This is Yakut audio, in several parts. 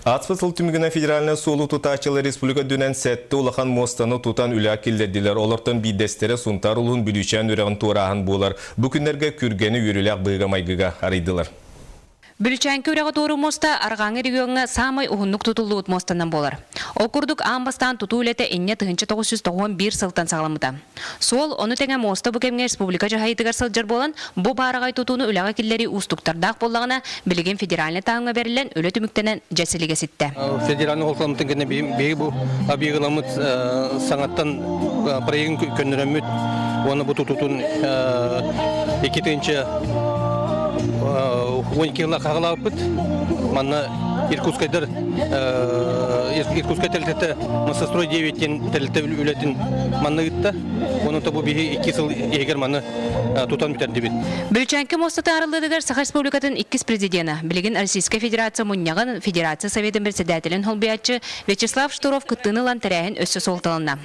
Ааспыт сыл түмүгүнэн федеральнай суолу тутааччылар республика үрдүнэн сэттэ улахан муостаны тутан үлэҕэ киллэрдилэр. Олортон биирдэстэрэ Сунтаар улууһун Бүлүүчээн үрэҕин туорааһын буолар. Бу күннэргэ күргэни үөрүүлээх быһыыга-майгыга арыйдылар. Бүлүүчээҥки үрэҕи туоруур муоста арҕааҥы региоҥҥа саамай уһуннук тутуллубут муостанан буолар. Ол курдук аан бастаан тутуу үлэтэ инньэ 1991 сылтан саҕаламмыта. Суол, ону тэҥэ муоста бу кэмҥэ республика дьаһайыытыгар сылдьар буолан, бу баараҕай тутууну үлэҕэ киллэрии уустуктардаах буоллаҕына, билигин федеральнай таһымҥа бэриллэн үлэ түмүктэнэн дьэ силигэ ситтэ. Федеральнай холкуламмытын кэннэ биһиги бу объегыламмыт саҥаттан проегын көннөрөммүт уонна бу тутуутун 2 тыһыынча 12 сылла хаҕалаабыппыт. Манна Иркутскайдар Иркутскай тэрилтэтэ Массострой 9 диэн тэрилтэ үлэтин манна ыытта. Онон бу биһи 2 сыл иһигэр маны тутан бүтэрдибит. Бүлүчээҥки муостата арыллыытыгар Саха Республикатын иккис президена, билигин Российскай Федерация Мунньаҕын Федерация Советын председателин солбуйааччы Вячеслав Штыров кыттыыны ылан тэрээһин өссө суолталанна.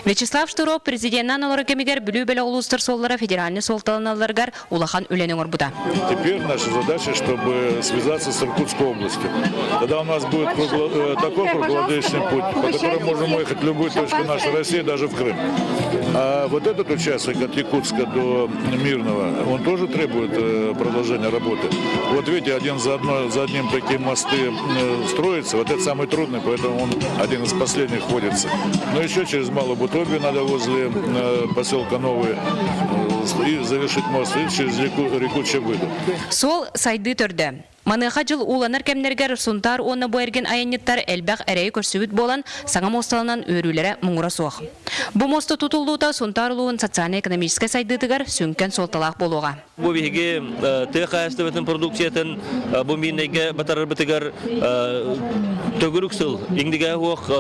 Вячеслав Штыров президенынан олорор кэмигэр Бүлүү бөлөх улуустар суоллара федеральнай суолталаналларыгар улахан үлэни оҥорбута. Теперь наша задача, чтобы связаться с Иркутской областью. Тогда у нас будет такой круглогодичный путь, по которому можем уехать в любую точку нашей России, даже в Крым. А вот этот участок от Якутска до Мирного, он тоже требует продолжения работы. Вот видите, один за, одно, за одним такие мосты строятся. Вот это самый трудный, поэтому он один из последних вводится. Но еще через Малую Бутобию надо возле поселка Новый и завершить мост и через реку Чабыду. Суол сайдыы төрдө. Маныаха дьыл ууланар кэмнэригэр Сунтаар уонна бу эргин айанньыттар элбэх эрэйи көрсүбүт буолан, саҥа муосталанан үөрүүлэрэ муҥура суох. Бу муоста тутуллуута Сунтаар улууһун социальнай-экономическай сайдыытыгар сүҥкэн суолталаах буолуоҕа. Бу биһиги тыа хаһаайыстыбатын продукциятын бу Миирнэйгэ батарарбытыгар төгүрүк сыл иҥнигэһэ суох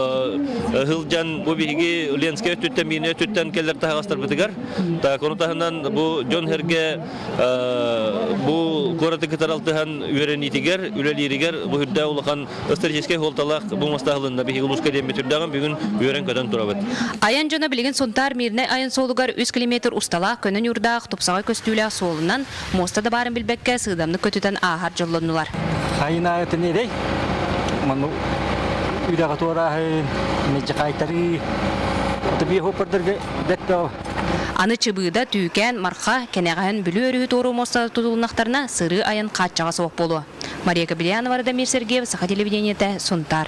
сылдьан бу биһиги Ленскэй өттүттэн Миирнэй өттүттэн кэлэр таһаҕастарбытыгар так ону таһынан бу дьон-сэргэ бу куораты кытары алтыһан үөрэниитигэр, үлэлииригэр бу үрдээх улахан историческай суолталаах бу муостаһылынна биһиги улууска диэммит үрдээҕин бүгүн үөрэн-көтөн турабыт. Айан дьоно билигин Сунтаар Мирнэй айан суолугар 3 километр усталаах көнө ньуурдаах, тупсаҕай көстүүлээх суолунан муоста да баарын билбэккэ сыыдамнык көтүтэн ааһар дьоллоннулар. Хайын аайытын эрэй, ману үрэҕи туорааһын, мэдьэхайтарыы, ото биэ хоппордорго бэт Аны Чыбыыда, Түүкээн, Марха, кэнэҕэһин Бүлүү өрүһү туоруу муостата тутулуннахтарына сырыы айан хааччаҕа суох буолуо. Мария Кобельянова, Радомир Сергеев, Саха телевидениетэ, Сунтаар.